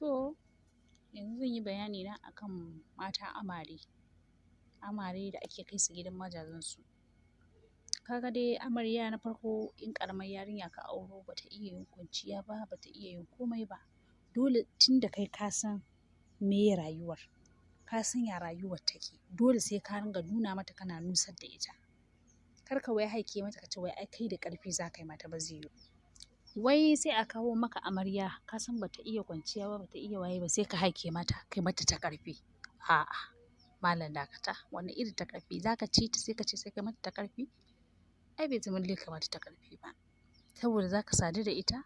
To, yanzu zan yi bayani na akan mata amare, amare da ake kai su gidan mazajensu. Kaga dai amarya na farko in ƙaramar yarinya ka auro bata iya yin kwanciya ba, bata iya yin komai ba. Dole tun da kai ka san meye rayuwar, ka san ya rayuwar take. Dole sai ka ringa nuna mata kana nusar da ita. Kar ka wai haike mata ka ce wai ai kai da ƙarfi za ka yi mata, ba zai yiwu. Wai sai a kawo maka amarya ka san bata iya kwanciya ba, bata iya waye ba, sai ka haike mata, kai mata ta ƙarfi. A'a, malam dakata, wane irin ta ƙarfi? Za ka ci ta sai ka ce sai kai mata ta ƙarfi? Ai bai zama lallai ka mata ta ƙarfi ba. Saboda za ka sadu da ita,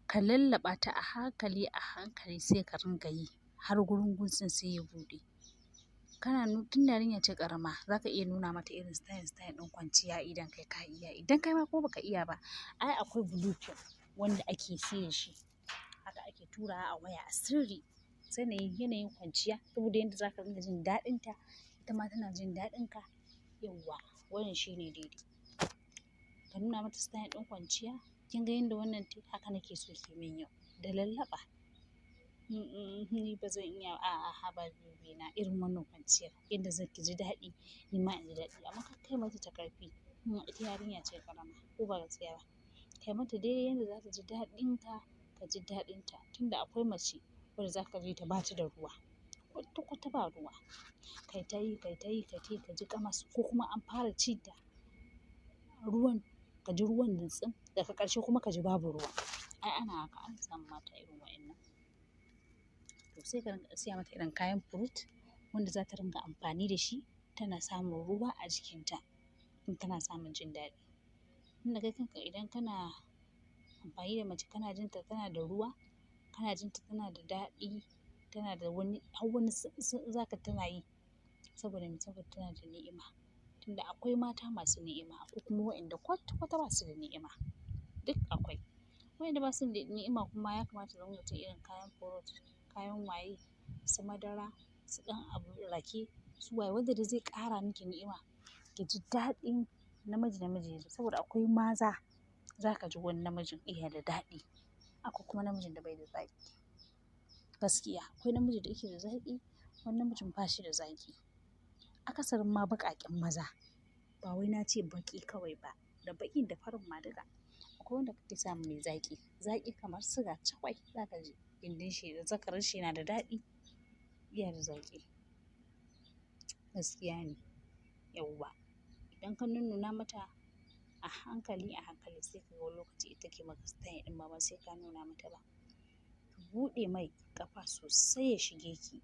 ka lallaɓa ta a hankali a hankali sai ka ringa yi har gurin guntsin sai ya buɗe. Kana tun da yarinya ce ƙarama, za ka iya nuna mata irin style style ɗin kwanciya idan kai ka iya. Idan kai ma ko baka iya ba, ai akwai bluetooth wanda ake siyan shi. Haka ake turawa a waya a sirri. Sanayin yanayin kwanciya saboda yanda za ka ringa jin daɗin ta, ita ma tana jin daɗin ka. Yauwa, wannan shine daidai. Ka nuna mata style ɗin kwanciya. Kin ga yanda wannan tayi, haka nake so ki min yau. Da lallaɓa. Ni ba zan iya, a'a haba baby na irin wannan kwanciyar. Yanda zaki ji daɗi, ni ma in ji daɗi. Amma kar kai mata ta ƙarfi. Ita yarinya ce ƙarama ko ba gaskiya ba. Kai mata dai yanda za ta ji daɗin ka, ka ji daɗin ta. Tunda akwai mace wadda za ka ji ta bata da ruwa. Kwata kwata ba ruwa. Kai ta yi, kai ta yi, kai ta yi ka ji ƙamas ko kuma an fara ci ta ruwan, ka ji ruwan nitsin daga ƙarshe kuma ka ji babu ruwa. Ai ana haka, an samu mata irin wa'innan. To sai ka ringa siya mata irin kayan fruit wanda za ta ringa amfani da shi, tana samun ruwa a jikinta in tana samun jin daɗi. Tunda kai kanka idan kana amfani da mace kana jin ta tana da ruwa, kana jin ta tana da daɗi, tana da wani, har wani za ka tana yi saboda me? Saboda tana da ni'ima. Tunda akwai mata masu ni'ima, akwai kuma wa'inda kwata kwata ba su da ni'ima. Duk akwai. Wa'inda ba su da ni'ima kuma ya kamata su ringa cin irin kayan fruit, kayan waye, su madara, su ɗan abu rake, su waye wanda dai zai ƙara miki ni'ima. Ki ji daɗin namiji namiji yazo. Saboda akwai maza za ka ji wani namijin iya da daɗi. Akwai kuma namijin da bai da zaƙi. Gaskiya akwai namiji da yake da zaƙi, wani namijin ba shi da zaƙi. Akasarin ma baƙaƙen maza. Ba wai na ce baƙi kawai ba, da baƙin da farin ma duka. Akwai wanda kake samu mai zaƙi. Zaƙi kamar siga cakwai za ka ji gindin shi da zakarin shi yana da daɗi, iya da zaƙi. Gaskiya ne. Yauwa. Idan ka nunnuna mata a hankali a hankali sai ka ga wani lokaci ita ke maka style ɗin ba ma sai ka nuna mata ba. Ki buɗe mai ƙafa sosai ya shige ki.